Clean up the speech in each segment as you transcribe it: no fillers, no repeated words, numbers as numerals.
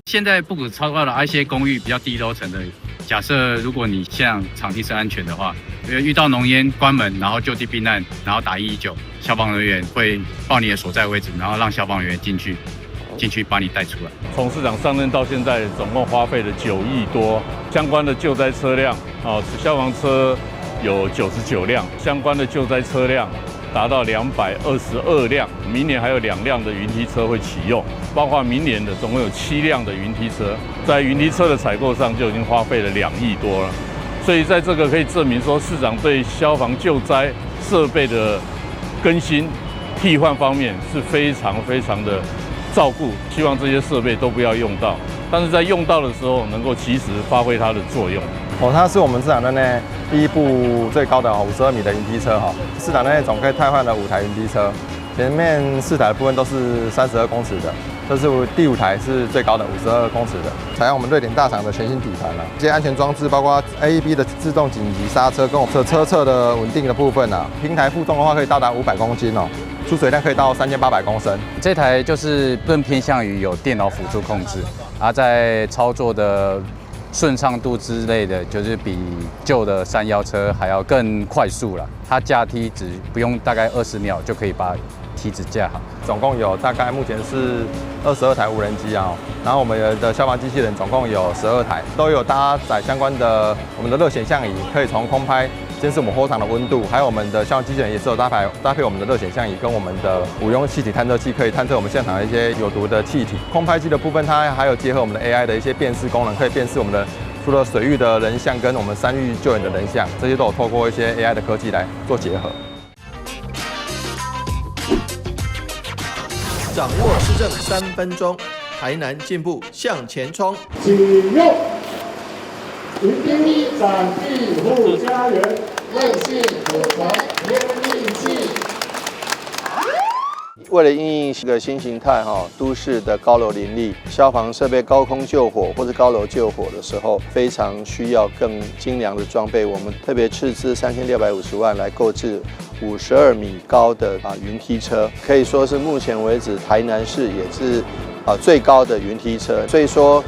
現在不止超高了，一些公寓比較低樓層的，假設如果你現場地是安全的話，遇到濃煙關門，然後就地避難，然後打119，消防人員會報你的所在位置，然後讓消防員進去把你帶出來。從市長上任到現在，總共花費了9億多，相關的救災車輛啊，消防車有99輛，相關的救災車輛達到222輛，明年還有2輛的雲梯車會啟用，包括明年的總共有7輛的雲梯車，在雲梯車的採購上就已經花費了2億多了，所以在這個可以證明說，市長對消防救災設備的更新替換方面是非常非常的照顧，希望這些設備都不要用到，但是在用到的時候能夠及時發揮它的作用。哦，它是我們市場內第一部最高的52米的雲梯車哈。市場內總共汰換了5台雲梯車，前面4台的部分都是32公尺的，這是第五台是最高的52公尺的，採用我們瑞典大廠的全新底盤啦。這些安全裝置包括 AEB 的自動緊急剎車跟我們車側的穩定的部分啊，平台負重的話可以到達500公斤哦。出水量可以到3800公升。這台就是更偏向於有電腦輔助控制，而在操作的順暢度之類的，就是比舊的山腰車還要更快速了。它架梯子不用大概20秒就可以把梯子架好。總共有大概目前是22台無人機啊，然後我們的消防機器人總共有12台，都有搭載相關的我們的熱顯像儀，可以從空拍監視我們火場的溫度，還有我們的消防機器人也是有搭配我們的熱顯像儀跟我們的五用氣體探測器，可以探測我們現場的一些有毒的氣體。空拍機的部分，它還有結合我們的 AI 的一些辨識功能，可以辨識我們的除了水域的人像跟我們山域救援的人像，這些都有透過一些 AI 的科技來做結合。掌握市政3分鐘，台南進步向前衝。啟用雲梯展庇護家園，韌性可傳天地氣。為了因應一個新形態哈，都市的高樓林立，消防設備高空救火或者高樓救火的時候，非常需要更精良的裝備。我們特別斥資3650萬來購置52米高的雲梯車，可以說是目前為止台南市也是最高的雲梯車。所以說，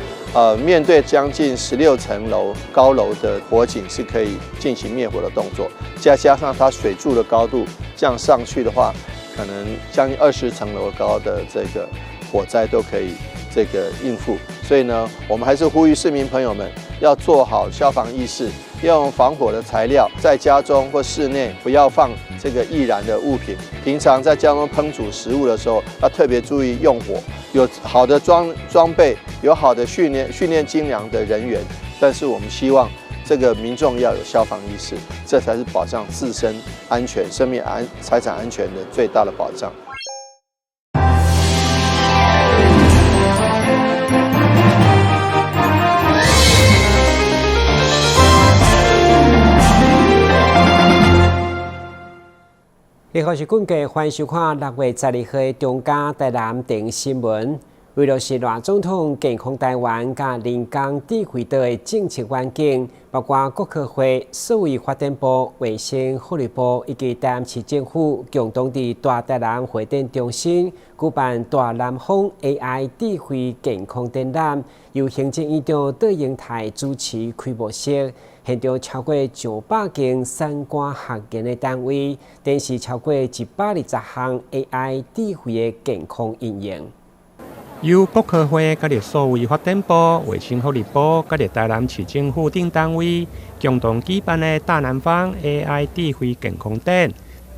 面對將近16層樓高樓的火警，是可以進行滅火的動作。再加上它水柱的高度這樣上去的話，可能將近20層樓高的這個火災都可以這個應付。所以呢，我們還是呼籲市民朋友們要做好消防意識，要用防火的材料，在家中或室內不要放這個易燃的物品。平常在家中烹煮食物的時候，要特別注意用火。有好的裝備，有好的訓練精良的人員，但是我們希望這個民眾要有消防意識，這才是保障自身安全、生命安、財產安全的最大的保障。你好，是根據歡迎收看6月12號的中嘉台南電新聞。為了是賴總統健康台灣佮人工智慧島的政策願景，包括國科會、數位發展部、衛生福利部以及台南市政府共同佇大台南會展中心舉辦大南方 AI 智慧健康展覽，由行政院長卓榮泰主持開幕式。現場超過上百間產官學研的單位，展示超過120項 AI 智慧的健康應用。由國科會、佮數位發展部、衛生福利部、佮台南市政府等單位共同舉辦的大南方 AI 智慧健康展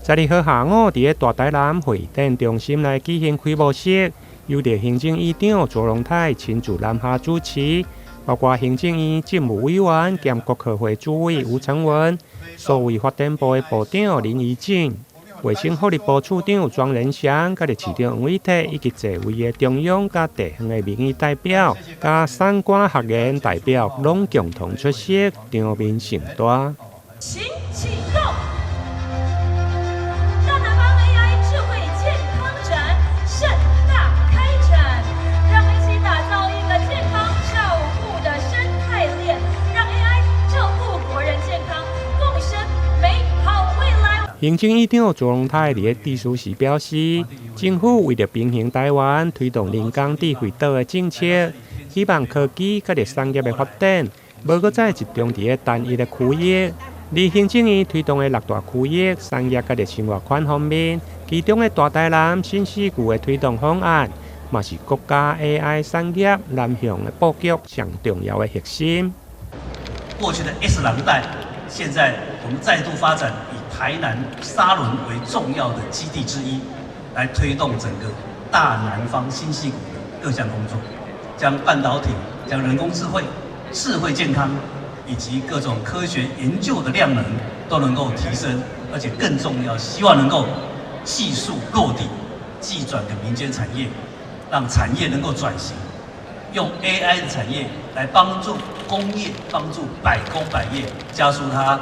，12號下午佇咧大台南會展中心來舉行開幕式，由著行政院長卓榮泰親自南下主持，包括行政院政務委員兼國科會主委吳成文、數位發展部的部長林宜進、衛生福利部處長莊人祥、佮市長黃偉哲以及座位的中央佮地方的民意代表、佮產官學研代表，攏共同出席，場面盛大。請啟動大南方 AI 智慧健康展盛大開展，讓我們一起打造一個健康照護的生態鏈，讓 AI 照顧國人健康，共生美好未來。行政院長卓榮泰佇咧致辭時表示，政府為著平衡台灣推動人工智慧島的政策，希望科技佮著產業的發展，無閣再集中佇咧單一的區域。而行政院推動的六大區域產業佮著生活圈方面，其中的大台南新矽谷的推動方案，嘛是國家 AI 產業南向的布局上重要的核心。過去的 S 廊帶，現在我們再度發展以台南沙崙為重要的基地之一，來推動整個大南方新矽谷的各項工作，將半導體、將人工智慧、智慧健康以及各種科學研究的量能都能夠提升，而且更重要，希望能夠技術落地，技轉給民間產業，讓產業能夠轉型，用 AI 的產業來幫助工業，幫助百工百業，加速它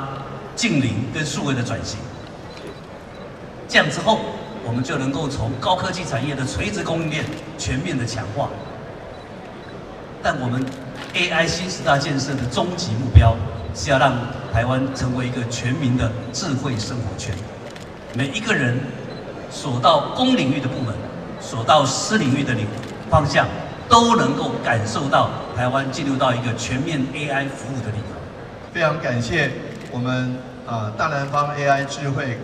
淨零跟數位的轉型。這樣之後，我們就能夠從高科技產業的垂直供應鏈全面的強化。但我們 AI 新時代建設的終極目標，是要讓台灣成為一個全民的智慧生活圈，每一個人所到公領域的部門，所到私領域的領方向，都能夠感受到台灣進入到一個全面 AI 服務的地方。非常感謝我們大南方 AI 智慧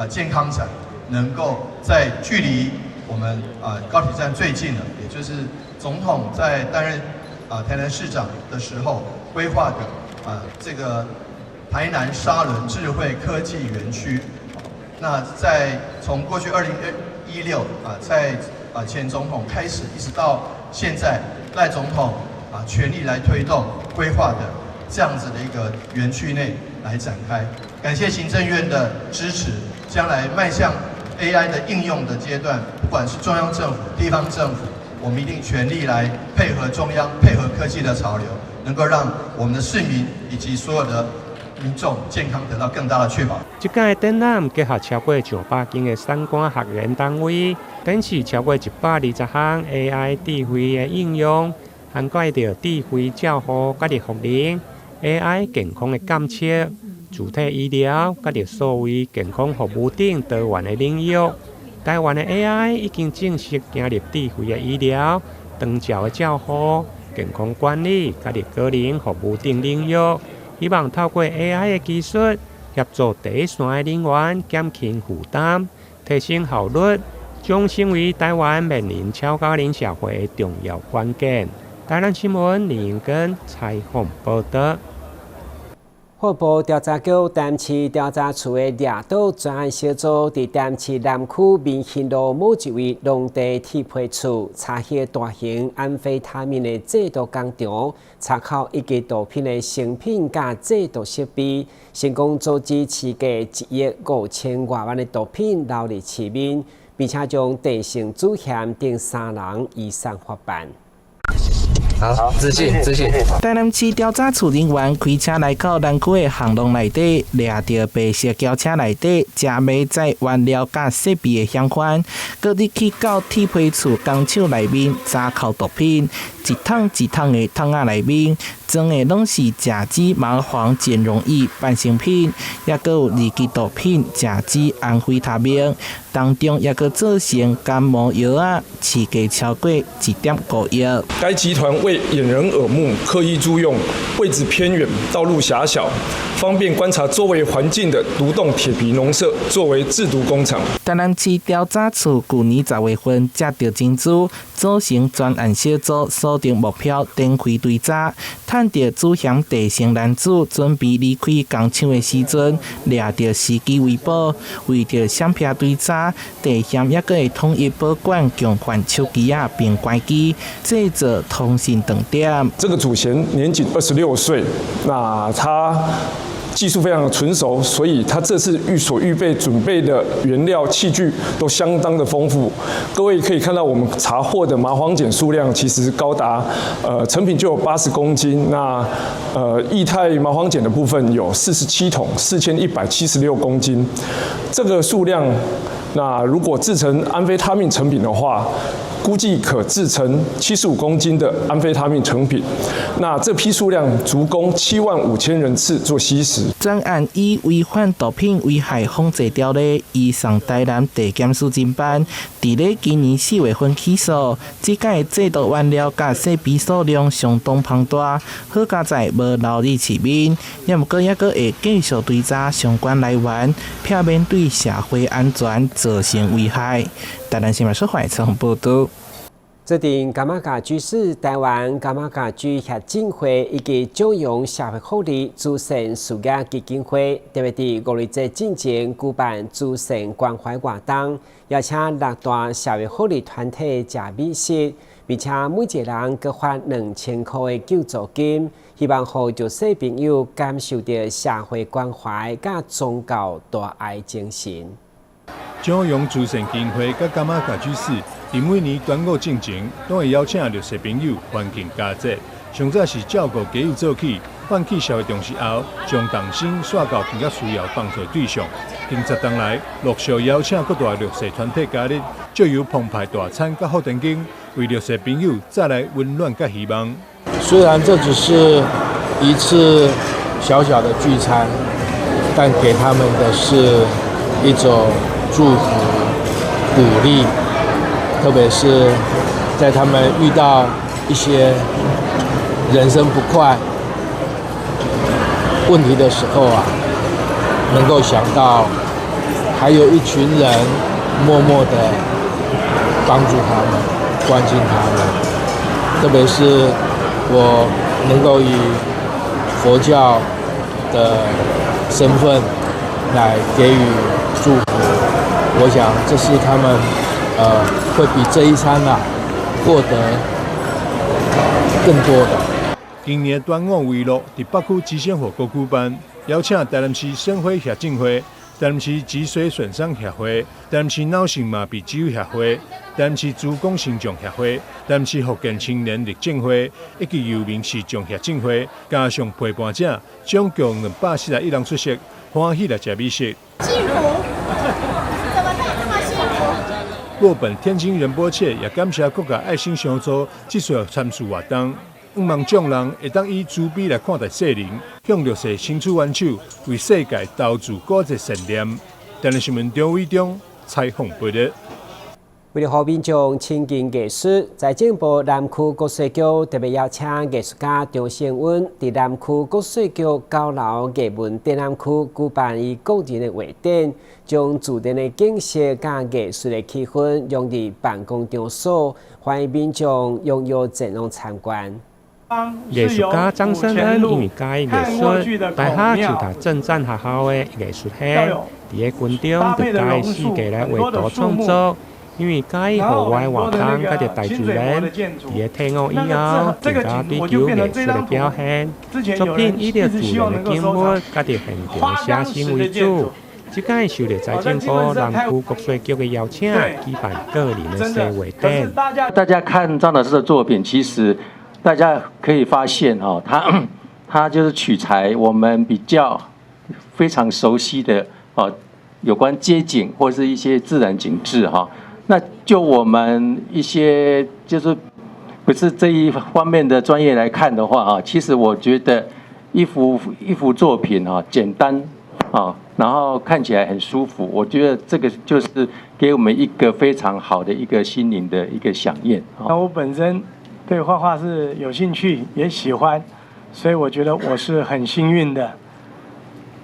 健康展，能夠在距離我們高鐵站最近的，也就是總統在擔任台南市長的時候規劃的這個台南沙崙智慧科技園區。那在從過去2016在前總統開始，一直到現在賴總統全力來推動規劃的這樣子的一個園區內來展開。感謝行政院的支持，將來邁向 AI 的應用的階段，不管是中央政府、地方政府，我們一定全力來配合中央、配合科技的潮流，能夠讓我們的市民以及所有的民眾健康得到更大的確保。這屆展覽結合超過上百間的產官學研單位，展示超過120項 AI 智慧的應用，涵蓋著智慧照護、佮著復能 AI 健康的監測、自體醫療、佮著數位健康服務等多元的領域。台灣的 AI 已經正式行入智慧的醫療、長照的照護、健康管理、佮著個人服務等領域，希望透過 AI 的技術，協助第一線的人員減輕負擔、提升效率，將成為台灣面臨超高齡社會的重要關鍵。台南新聞林英根採訪報道。法部調查局台南市調查處的掠盜專案小組，佇台南市南區民興路某一位農地鐵皮厝查獲大型安非他命的製毒工廠，查扣一支毒品的成品佮製毒設備，成功阻止市價1億5千外萬的毒品流入市面，並且將鄭姓主嫌等三人移送法辦。好，自信，自信。台南市調查處人員開車來到南區的巷弄內底，掠著白色轎車內底，誠迷載原料佮設備的嫌犯，閣入去到鐵皮厝工廠內面查扣毒品，一桶一桶的桶仔內面裝的攏是甲基麻黃鹼溶液半成品，抑閣有二級毒品甲基安非他命，當中抑閣做成感冒藥仔，市價超過1.5億。該集團為掩人耳目，刻意租用位置偏遠、道路狹小、方便觀察周圍環境的獨棟鐵皮農舍作為製毒工廠。台南市調查處舊年10月份接著情資，組成專案小組，鎖定目標，展開追查，趁著主嫌鄭姓男子準備離開工廠的時陣，掠著時機圍捕，為著閃避追查，鄭嫌抑閣會統一保管共犯手機仔並關機，製造通訊斷點。這個主嫌年僅26歲，那他技術非常的純熟，所以他這次預備準備的原料器具都相當的豐富。各位可以看到，我們查獲的麻黃鹼數量其實高達，成品就有80公斤，那液態麻黃鹼的部分有47桶，4176公斤，這個數量那如果製成安非他命成品的話，估計可製成75公斤的安非他命成品。那這批數量足供7.5萬人次做吸食。專案以違反毒品危害防制條例，移送台南地檢署偵辦。佇咧今年4月份起訴，這擺製毒原料佮設備數量相當龐大，好佳哉無流入市面，也毋過猶閣會繼續追查相關來源，避免對社會安全造成危害。台南新聞說懷採訪報導。最近，伽瑪噶居士台灣伽瑪噶舉協進會以及九陽社會福利慈善事業基金會，特別佇五日節進前舉辦慈善關懷活動，邀請六大社會福利團體食美食，並且每一個人各發2000箍的救助金，希望予弱勢朋友感受著社會關懷佮宗教大愛精神。九陽慈善基金會佮伽瑪噶居士，佇每年端午進前，攏會邀請弱勢朋友歡慶佳節。上早是照顧家有做起，喚起社會重視後，將重新徙到更較需要幫助的對象。近10冬來，陸續邀請各大弱勢團體加入，藉由澎湃大餐佮福田經，為弱勢朋友帶來溫暖佮希望。雖然這只是一次小小的聚餐，但給他們的是一種祝福、鼓勵，特別是在他們遇到一些人生不快問題的時候啊，能夠想到還有一群人默默的幫助他們、關心他們，特別是我能夠以佛教的身份來給予祝福。我想這是他們，會比這一餐啊獲得更多的。今年端午為樂，佇北區吉仙火鍋舉辦，邀請台南市生輝協進會、台南市脊髓損傷協會、台南市腦性麻痹肌肉協會、台南市珠江心臟協會、台南市福建青年力進會以及游民視障協進會，加上陪伴者，總共241人出席，歡喜來食美食。幸福，怎麼可以這麼幸福？洛本天津仁波切也感謝各界愛心相助，這次參與活動，向望眾人會當以慈悲來看待世人，向弱勢伸出援手，為世界投注閣一個善念。台南新聞張偉中採訪報導。為了予民眾親近藝術，財政部南區國稅局特別邀請藝術家張勝溫，佇南區國稅局九樓藝文展覽區舉辦伊個人的畫展，將自然的景色佮藝術的氣氛融入辦公場所，歡迎民眾踴躍前往參觀。藝術家張勝恩因為佮意藝術，大學就讀政戰學校的藝術系，佇咧軍中就佮意四界來畫圖創作。因為佮意戶外活動，佮著大自然，佇咧退伍以後，更加追求藝術的表現。作品以著自然的景物，佮著現場寫生為主。這擺受著財政部南區國稅局的邀請，舉辦個人的西畫展。大家看張老師的作品，其實大家可以發現，哈，他就是取材我們比較非常熟悉的哦，有關街景或是一些自然景致，哈。那就我們一些就是不是這一方面的專業來看的話啊，其實我覺得一幅一幅作品啊，簡單啊，然後看起來很舒服，我覺得這個就是給我們一個非常好的一個心靈的一個饗宴。那我本身對畫畫是有興趣，也喜歡，所以我覺得我是很幸運的。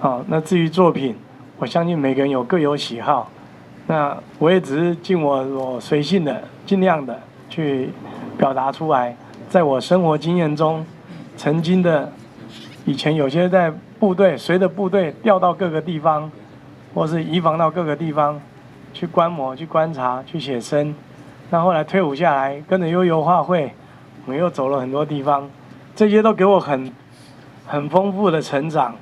好，那至於作品，我相信每個人有各有喜好。那我也只是盡我隨性的，盡量的去表達出來，在我生活經驗中，曾經的以前有些在部隊，隨著部隊調到各個地方，或是移防到各個地方去觀摩、去觀察、去寫生。那後來退伍下來，跟著悠遊畫會，我們又走了很多地方，這些都給我很豐富的成長。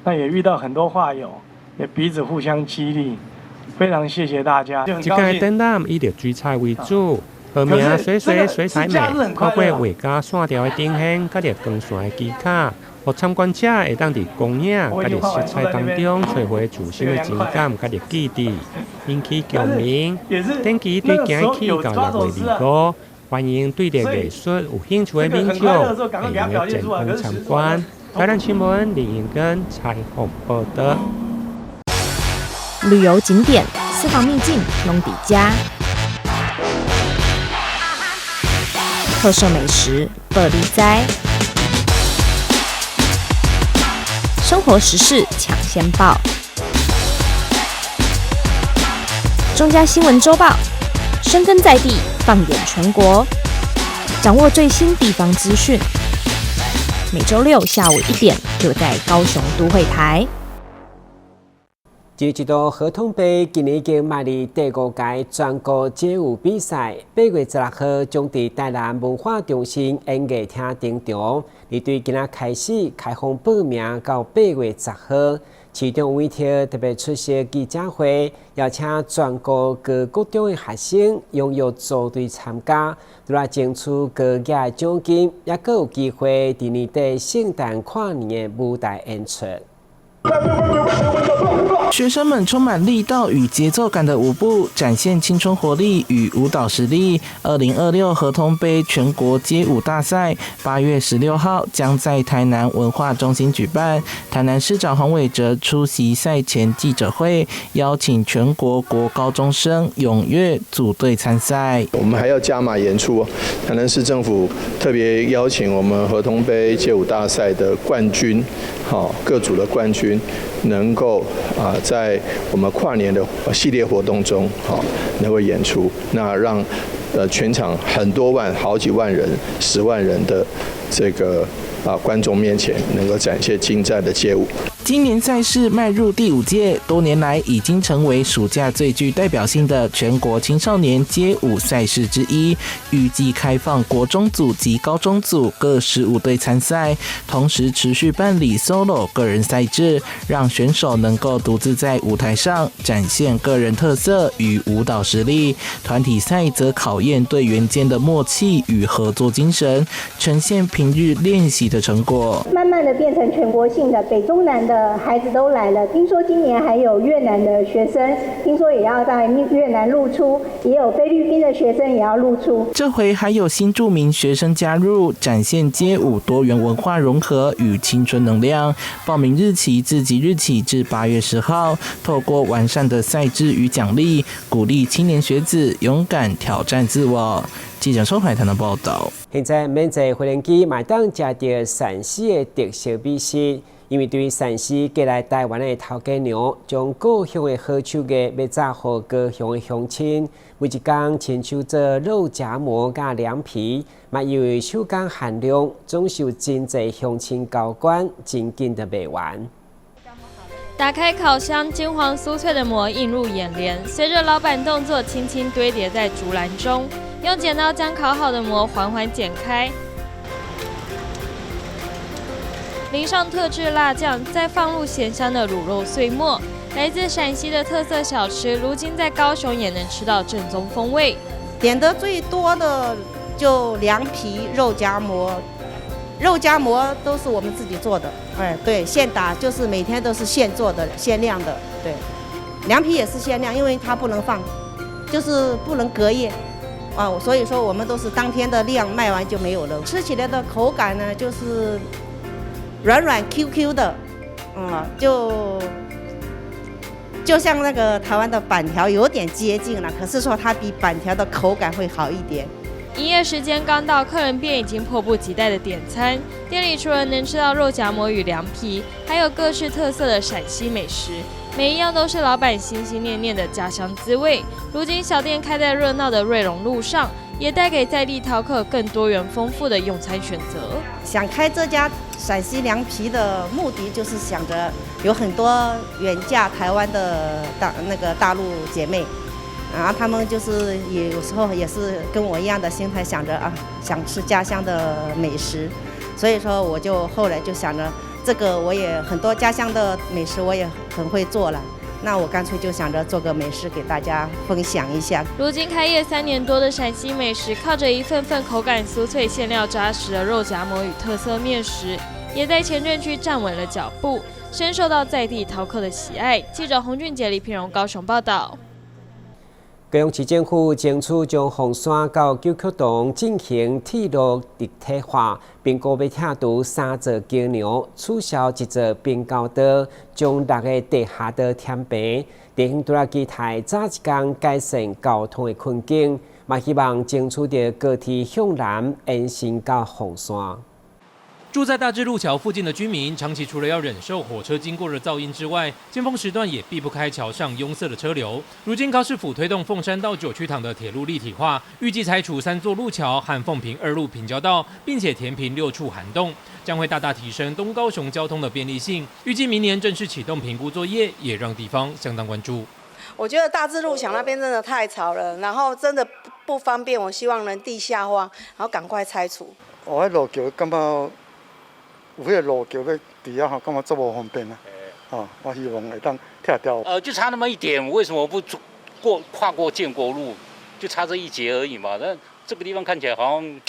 那也遇到很多畫友，也彼此互相激勵。非常謝謝大家。這個展覽以著水彩為主，號名水水水彩美，透過畫家線條的呈現，佮著光線的技巧，予參觀者會當佇光影佮著色彩當中，揣回自身的情感佮著記憶，引起共鳴。展期對今日起到6月25，歡迎對著藝術有興趣的民眾，會用得前往參觀。台南新聞林英根採訪報導。旅遊景點、私房秘境攏佇遮，特色美食報你知，生活時事搶先報，中嘉新聞週報，深耕在地，放眼全國，掌握最新地方資訊。每週六下午1點，就在高雄都會台。這一度合通杯今年已經邁入第五屆全國街舞比賽，8月16號將佇台南文化中心演藝廳登場。而對今仔開始開放報名到8月10號，市長委託特別出席記者會，邀請全國各國中的學生踴躍組隊參加，除來爭取高額的獎金，也閣有機會佇年底聖誕跨年的舞台演出。學生們充滿力道與節奏感的舞步，展現青春活力與舞蹈實力。2026合通杯全國街舞大賽，8月16號將在台南文化中心舉辦。台南市長黃偉哲出席賽前記者會，邀請全國國高中生踴躍組隊參賽。我們還要加碼演出，台南市政府特別邀請我們合通杯街舞大賽的冠軍，好，各組的冠軍能夠啊，在我們跨年的系列活動中，好，能夠演出，那讓全場很多萬、好幾萬人、10萬人的這個觀眾面前，能夠展現精湛的街舞。今年賽事邁入第五屆，多年來已經成為暑假最具代表性的全國青少年街舞賽事之一。預計開放國中組及高中組各15隊參賽，同時持續辦理 solo 個人賽制，讓選手能夠獨自在舞台上展現個人特色與舞蹈實力。團體賽則考驗隊員間的默契與合作精神，呈現平日練習的成果。慢慢的變成全國性的，北中南的孩子都來了，聽說今年還有越南的學生，聽說也要在越南露出，也有菲律賓的學生也要露出。這回還有新住民學生加入，展現街舞多元文化融合與青春能量。報名日期自即日起至8月10號，透過完善的賽制與獎勵，鼓勵青年學子勇敢挑戰自我。記者周海棠的報道。現在免坐飛行機，嘛會當食著陝西的特色美食。因為對陝西過來台灣的頭家娘，將故鄉的好手藝欲炸予高雄的鄉親，每一工親手做肉夾饃佮涼皮，嘛因為手工限量，總是有真濟鄉親交關，真緊就賣完。打開烤箱，金黃酥脆的饃映入眼簾，隨着老闆動作輕輕堆疊在竹籃中，用剪刀將烤好的饃緩緩剪開。淋上特製辣醬，再放入鹹香的滷肉碎末。來自陝西的特色小吃，如今在高雄也能吃到正宗風味。點得最多的就涼皮、肉夾饃，肉夾饃都是我們自己做的，哎，對，現打，就是每天都是現做的、限量的，對。涼皮也是限量，因為它不能放，就是不能隔夜，啊，所以說我們都是當天的量賣完就沒有了。吃起來的口感呢，就是軟軟 Q Q 的，就像那個台灣的板條有點接近了，可是說它比板條的口感會好一點。營業時間剛到，客人便已經迫不及待的點餐。店裡除了能吃到肉夾饃與涼皮，還有各式特色的陝西美食，每一樣都是老闆心心念念的家鄉滋味。如今小店開在熱鬧的瑞隆路上，也帶給在地饕客更多元豐富的用餐選擇。想開這家陝西涼皮的目的，就是想着有很多遠嫁台灣的大陸姐妹，啊，他們就是也有時候也是跟我一樣的心態，想着啊，想吃家鄉的美食，所以說我就後來就想着，這個我也很多家鄉的美食我也很會做了，那我乾脆就想着做個美食給大家分享一下。如今開業3年多的陝西美食，靠着一份份口感酥脆、餡料扎實的肉夾饃與特色麵食，也在前鎮區站穩了腳步，深受到在地饕客的喜愛。記者洪俊傑、李品榮高雄報道。高雄市政府爭取將鳳山到九曲洞進行鐵路立體化，評估欲拆除三座橋梁，取消一座平交道，將六个地下道填平。地方除了期待早一工改善交通的困境，嘛希望爭取著高鐵向南延伸到鳳山。住在大智路橋附近的居民，長期除了要忍受火車經過的噪音之外，尖峰時段也避不開橋上擁塞的車流。如今高市府推動鳳山到九曲堂的鐵路立體化，預計拆除三座路橋和鳳屏二路平交道，並且填平六處涵洞，將會大大提升東高雄交通的便利性。預計明年正式啟動評估作業，也讓地方相當關注。我覺得大智路橋那邊真的太吵了，然後真的不方便。我希望能地下化，然後趕快拆除。哦，彼路橋感覺有彼个路橋欲佇遐吼，感覺足無方便啊！哦，我希望會當拆掉。就差那麼一點，為什麼不過跨過建國路？就差這一節而已嘛。那這個地方看起來好像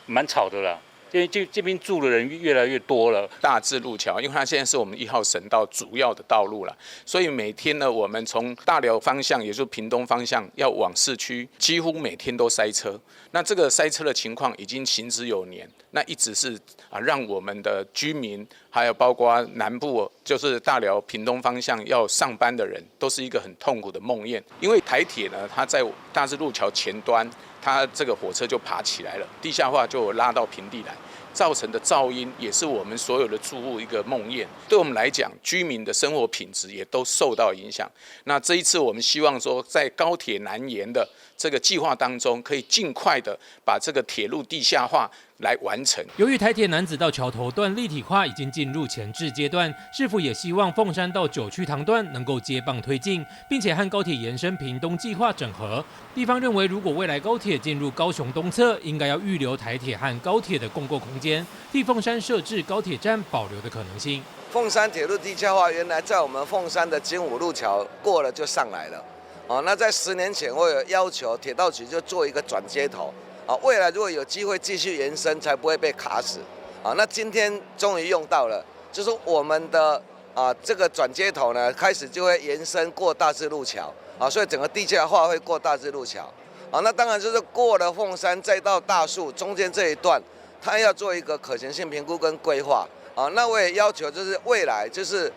蠻吵的啦。因為這邊住的人越來越多了。大智路橋，因為它現在是我們一號省道主要的道路了，所以每天呢，我們從大寮方向，也就是屏東方向要往市區，幾乎每天都塞車。那這個塞車的情況已經行之有年，那一直是啊，讓我們的居民，還有包括南部，就是大寮、屏東方向要上班的人，都是一個很痛苦的夢魘。因為台鐵呢，它在大智路橋前端，它這個火車就爬起來了，地下化就拉到平地來，造成的噪音也是我們所有的住戶一個夢魘。對我們來講，居民的生活品質也都受到影響。那這一次，我們希望說，在高鐵南延的這個計劃當中，可以盡快的把這個鐵路地下化來完成。由於台鐵楠梓到橋頭段立體化已經進入前置階段，市府也希望鳳山到九曲堂段能夠接棒推進，並且和高鐵延伸屏東計劃整合。地方認為，如果未來高鐵進入高雄東側，應該要預留台鐵和高鐵的共構空間，替鳳山設置高鐵站保留的可能性。鳳山鐵路地下化原來在我們鳳山的經武路橋過了就上來了，哦，那在10年前我有要求鐵道局就做一個轉接頭。啊，未來如果有機會繼續延伸，才不會被卡死。啊，那今天終於用到了，就是我們的啊這個轉接頭呢，開始就會延伸過大智路橋，啊，所以整個地下化會過大智路橋。啊，那當然就是過了鳳山再到大樹中間這一段，它要做一個可行性評估跟規劃。啊，那我也要求就是未來就是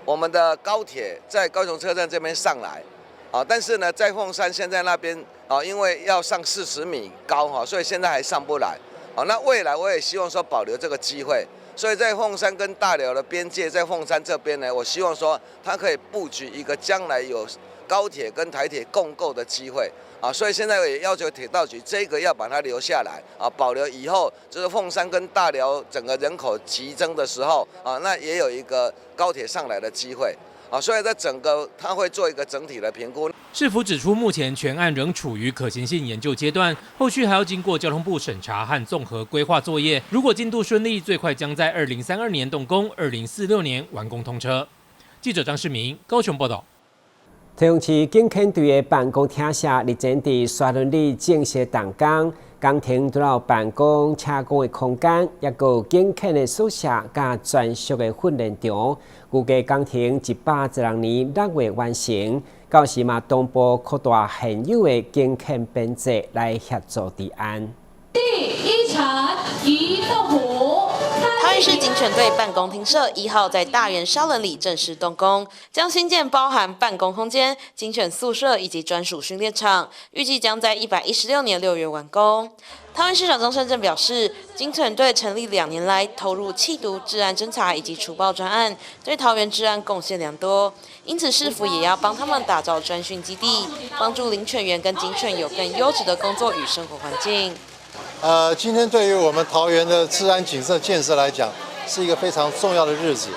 我們的高鐵在高雄車站這邊上來，啊，但是呢，在鳳山現在那邊。啊，因為要上40米高哈，所以現在還上不來。啊，那未來我也希望說保留這個機會，所以在鳳山跟大寮的邊界，在鳳山這邊呢，我希望說它可以布局一個將來有高鐵跟台鐵共構的機會。啊，所以現在也要求鐵道局這個要把它留下來，啊，保留以後就是鳳山跟大寮整個人口急增的時候，啊，那也有一個高鐵上來的機會。啊，所以在整個他會做一個整體的評估。市府指出，目前全案仍處於可行性研究階段，後續還要經過交通部審查和綜合規劃作業。如果進度順利，最快將在2032年動工，2046年完工通車。記者張世明高雄報道。桃園市警犬隊的辦公廳舍日前佇沙崙里正式動工，工程除了辦公、車庫的空間，抑閣有警犬的宿舍佮專屬的訓練場。預計工程116年6月完成，到時嘛同步擴大現有的警犬編制來協助治安。第一場移動虎。桃園市警犬隊辦公廳舍1號在大園沙崙里正式動工，將新建包含辦公空間、警犬宿舍以及專屬訓練場，預計將在116年6月完工。桃園市長張善政表示，警犬隊成立2年來，投入緝毒、治安偵查以及除暴專案，對桃園治安貢獻良多。因此，市府也要幫他們打造專訓基地，幫助領犬員跟警犬有更優質的工作與生活環境。今天對於我們桃園的治安警色建設來講，是一個非常重要的日子。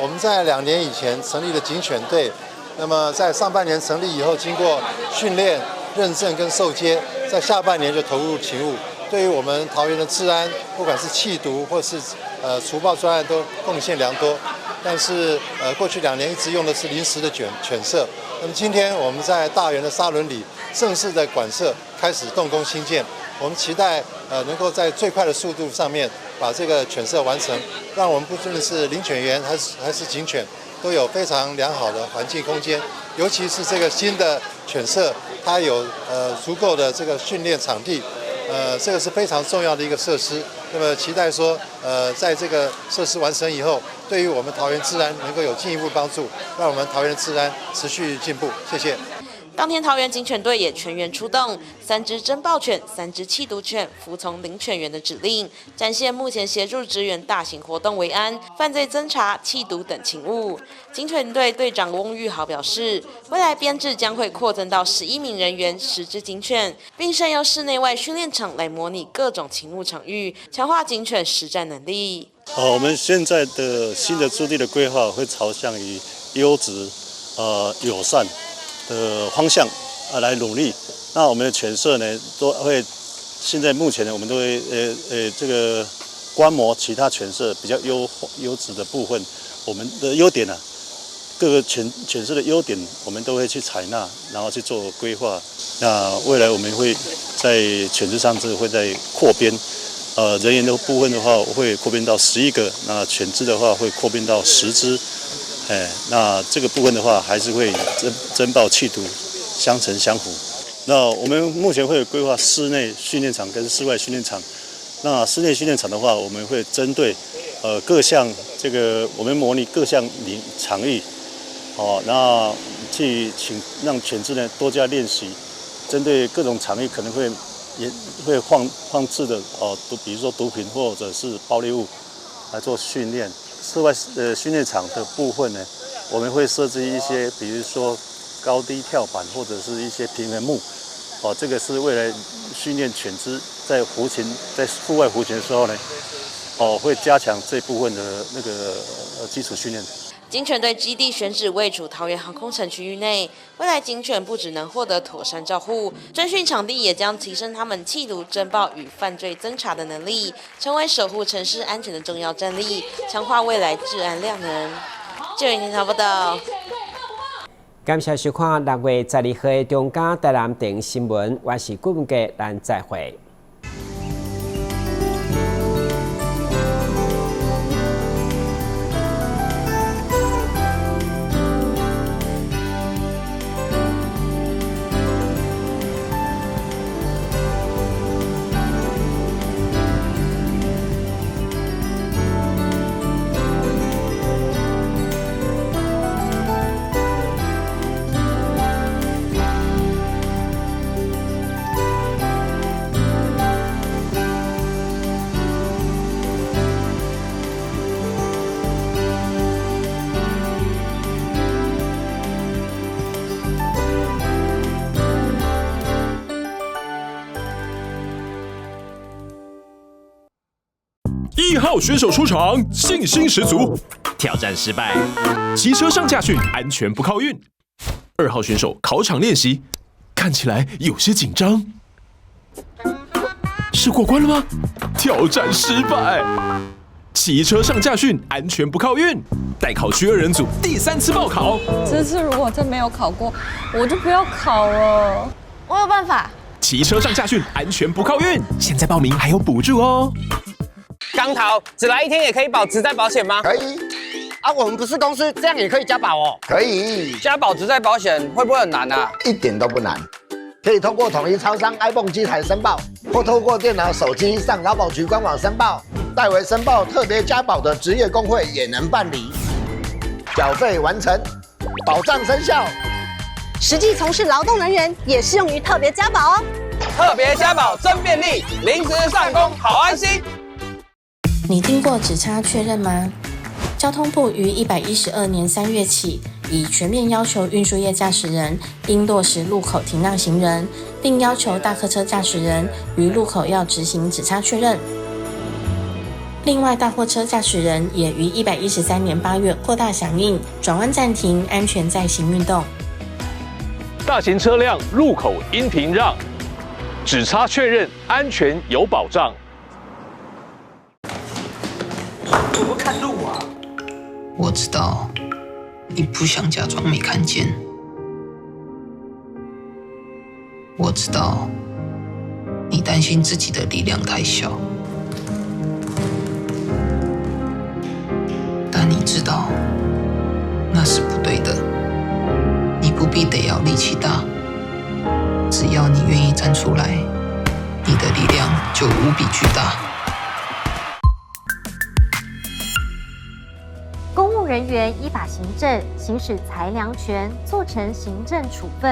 我們在2年以前成立了警犬隊，那麼在上半年成立以後，經過訓練、認證跟受階，在下半年就投入勤務。對於我們桃園的治安，不管是緝毒或是除暴專案，都貢獻良多。但是过去2年一直用的是临时的犬舍。那么今天我们在大园的沙仑里正式的馆舍开始动工兴建，我们期待能够在最快的速度上面把这个犬舍完成，让我们不论是领犬员还是警犬，都有非常良好的环境空间，尤其是这个新的犬舍，它有足够的这个训练场地，这个是非常重要的一个设施。那么期待说，在这个设施完成以后，对于我们桃园治安能够有进一步帮助，让我们桃园治安持续进步。谢谢。当天，桃园警犬队也全员出动，3只侦爆犬、3只缉毒犬，服从领犬员的指令，展现目前协助支援大型活动维安、犯罪侦查、缉毒等勤务。警犬队队长翁玉豪表示，未来编制将会扩增到11名人员、10只警犬，并善用室内外训练场来模拟各种勤务场域，强化警犬实战能力。我们现在的新的驻地的规划会朝向于优质、友善的方向来努力。那我们的犬舍呢，都会现在目前呢，我们都会这个观摩其他犬舍比较优质的部分，我们的优点呢，各个犬舍的优点，我们都会去采纳，然后去做规划。那未来我们会在犬只上是会在扩编，人员的部分的话会扩编到11个，那犬只的话会扩编到10只。那这个部分的话，还是会侦爆缉毒相乘相辅。那我们目前会有规划室内训练场跟室外训练场。那室内训练场的话，我们会针对各项这个我们模拟各项领场域，哦，那去请让犬只呢多加练习，针对各种场域可能会也会放置的哦，比如说毒品或者是爆裂物来做训练。室外训练场的部分呢，我们会设置一些，比如说高低跳板或者是一些平衡木，哦，这个是为了训练犬只在服勤在户外服勤的时候呢，哦，会加强这部分的那个基础训练。警犬队基地选址位处桃园航空城区域内，未来警犬不只能获得妥善照护，专训场地也将提升他们缉毒、侦爆与犯罪侦查的能力，成为守护城市安全的重要战力，强化未来治安量能。记者林报道。感谢收看6月12号的中嘉台南电新闻，我是顾文杰，咱再会。1号选手出场，信心十足，挑战失败，骑车上驾训，安全不靠运。2号选手考场练习，看起来有些紧张，是过关了吗？挑战失败，骑车上驾训，安全不靠运。待考区2人组第3次报考，这次如果真没有考过，我就不要考了。我有办法。骑车上驾训，安全不靠运，现在报名还有补助哦。钢头，只来一天也可以保职灾保险吗？可以。啊，我们不是公司，这样也可以加保哦。可以。加保职灾保险会不会很难啊？一点都不难，可以通过统一超商 iPhone 机台申报，或透过电脑、手机上劳保局官网申报，代为申报特别加保的职业工会也能办理。缴费完成，保障生效。实际从事劳动人员也适用于特别加保哦。特别加保真便利，临时上工好安心。你听过指差确认吗？交通部于112年3月起，已全面要求运输业驾驶人应落实路口停让行人，并要求大客车驾驶人于路口要执行指差确认。另外，大货车驾驶人也于113年8月扩大响应，转弯暂停，安全载行运动。大型车辆路口应停让，指差确认，安全有保障。我不看路啊！我知道你不想假裝沒看見，我知道你擔心自己的力量太小，但你知道那是不對的。你不必得要力氣大，只要你願意站出來，你的力量就無比巨大。公務人員依法行政，行使裁量權，做成行政處分。